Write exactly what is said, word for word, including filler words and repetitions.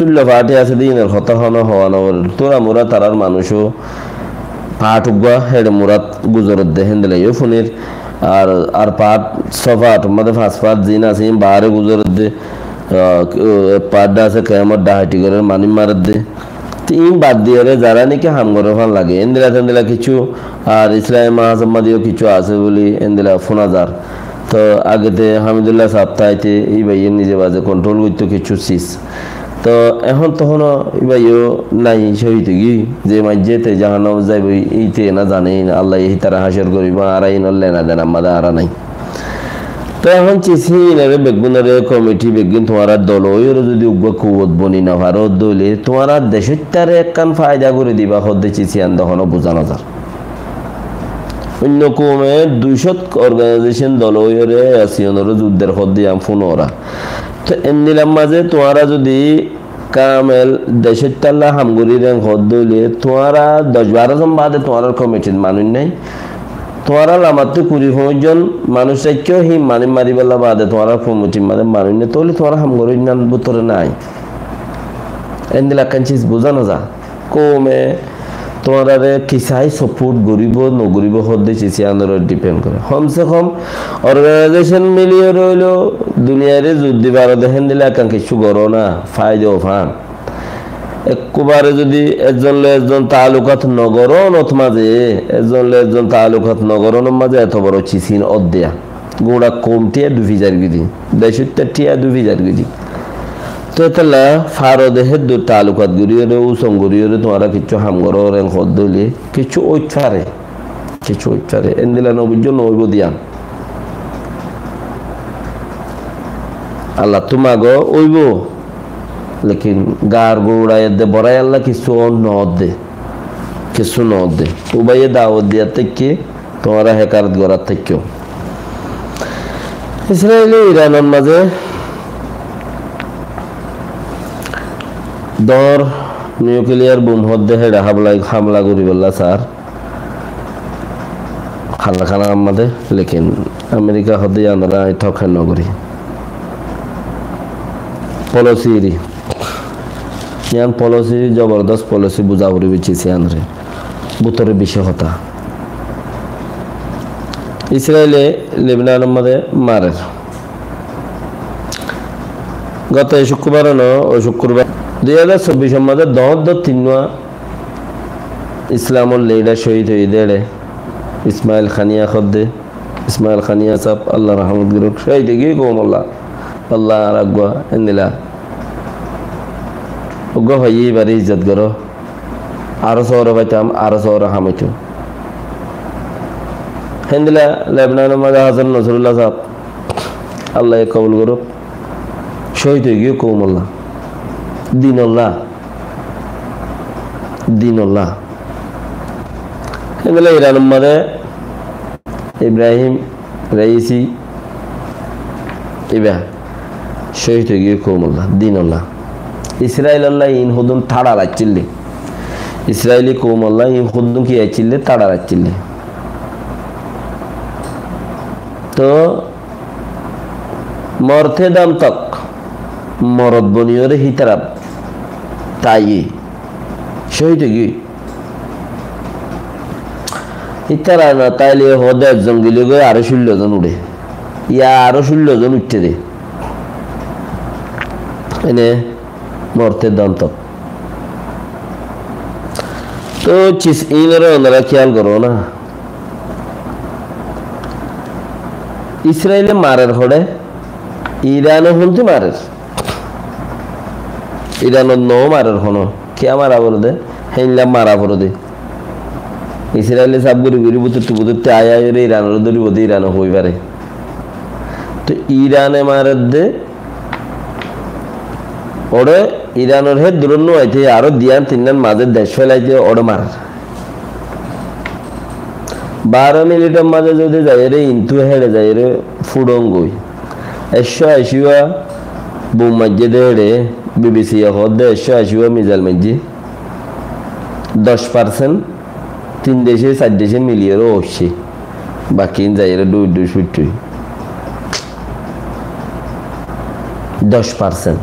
Cúllo faáti asé de ínor hotá hono hoó no foré. Túra mura tarár manúic ó faát uggúa héçe murat guzoredde héndilla yó funir. Ar, ar faát, só faátor mazé fañs faát ziín asé, iín baáre guzoredde, ah, ek faát asé kemor dhahaiti gorér, manúic maredde. Te iín bad diyóre zará niki ham goré fán lage, héndilla téndilla kiccú, ar Islami Mahazor mazé yó kiccú asé buli héndilla fúna zar. Toh age te Hamidullah saab táite íbaye nize baze kontrol goittó kiccú sis. Toh ehón toh hono íbaye yó nai, cóhid ói giyói. Ze maijjé te jahannamot zaiboi, íte ena zane, Allaye hítare hácor goribó, añára inor lena dena mazé añára nai. Toh ehón cis híinore beggúnore komiti beggún tuáñra dol óiyore zodi uggúa kuwot boni no faro de óile tuáñra decóittare ekkán faida gorí diba hoó de cis hían de hono buzá no zar. Oinno koume dui cót organaizecon dol óiyore ASEAN ore zudder hoó de yián fúnora. Toh endilla mazé tuáñra zodi kamel decóittalla ham gorí reng hoó de óile tuáñra doc baró zon baade tuáñrar komitir manúic nai. Tuáñra lamattú kuri foñic zon manúic raikkó, híin manúic maribálla baade tuáñrar komitir mazé manúic nai. Tóile tuáñra ham gorí nan bútore nai. Endilla ekkán cis buzá no za. Koume tuáñrare kisái saport goríbo, no goríbo hoó de cis híanor uore dipend goré. Hom se hom organaizecon miliyore óileó duniyaire zuddi faro de héndilla ekkán kiccú goró na, faida ó fán. Ekkubare zodi ezzon loi ezzon taalukat no goron, ot mazé ezzon loi ezzon taalukat no goron, ot mazé eto boro cis híin ódde. Gura koum thiya dufi zargói de, decóitta thiya dufi zargói de. Toh etolla faro de héddur taalukat goríyore, usom goríyore tuáñra kiccú ham goró, reng hoó de óile kiccú óit fare, kiccú óit fare. Endilla no buijjó, no óibo de yián. Allattú mago, óibo. Lekin gaar gura edde borai alla kissú no ódde, kissú no ódde. Ubaye dawot diyat táikke, tuáñra hekarot gorát táikko. Israile Iranor mazé dóñr nuclear bom hoó de héçe hamla, hamla goríbolla sar. Halla kana ammade, lekin Amerika hoó de yián ore añí tók no gorí. Policy eri. Yián policy, zobordos policy buzá foribó cis híanore. Bútore beci hotá. Israile Lebanonor mazé marer. Goto cúkkurbar no, ó cúkkurbar. Dui házar sobbicor mazé dóñr dóñr tinnúa Islamor lidar cóhid óiye de éçe. Ismail Haniya hoó de, Ismail Haniya sáb, Allah rahmot gorouk, cóhid ói giyói koumolla. Allah ar eggúa endilla. Eggúa faiyé ibare izzot goró. Aró sóore faitam, aró sóore ham óito. Héndilla Lebanonor mazé Hasan Nasrullah sáb, Allaye kobul gorouk. Cóhid ói giyói koumolla. Dinolla. Dinolla. Héndilla Iranor mazé Ibrahim Raisi iba cóhid ói giyói koumolla, dinolla. Israilolla iín hodún tára raiccíl de. Israili koumolla iín hodún ki aiccíl de, tára raiccíl de. Toh morte dam tok morot boniyóre hítara táiye cóhid ói giyói. Ítara no táile hoó de ezzon gile goi aró cúllo zon uçé. Ya aró cúllo zon uiththé de. Ene morte dam tok. Toh cis iínoré onora kiyal goró na. Israile marer hoçé, Irane hontí marer. Iranot no marer hono. Kiyá mara foré de? Héinla mara foré de. Israile sáb gori gori bútottu bútottu ai ai óre Iranore dóribo de, Irane hoi fare. Toh Irane marer de, óre Iranor hé duron no aite aró diyan tinnan mazé dec felaite óre marer. Baró minitor mazé zodi zaiyóre, intú héçe zaiyóre fúçongoi. Ekcó acíwa bom maijjé de héçe, BBC ye hoódde ekcó acíwa mizail maijjé. Doc parsent tin decé, sair decé miliyóre uiththé. Bakiin zaiyóre dui dui fuittoi. Doc parsent.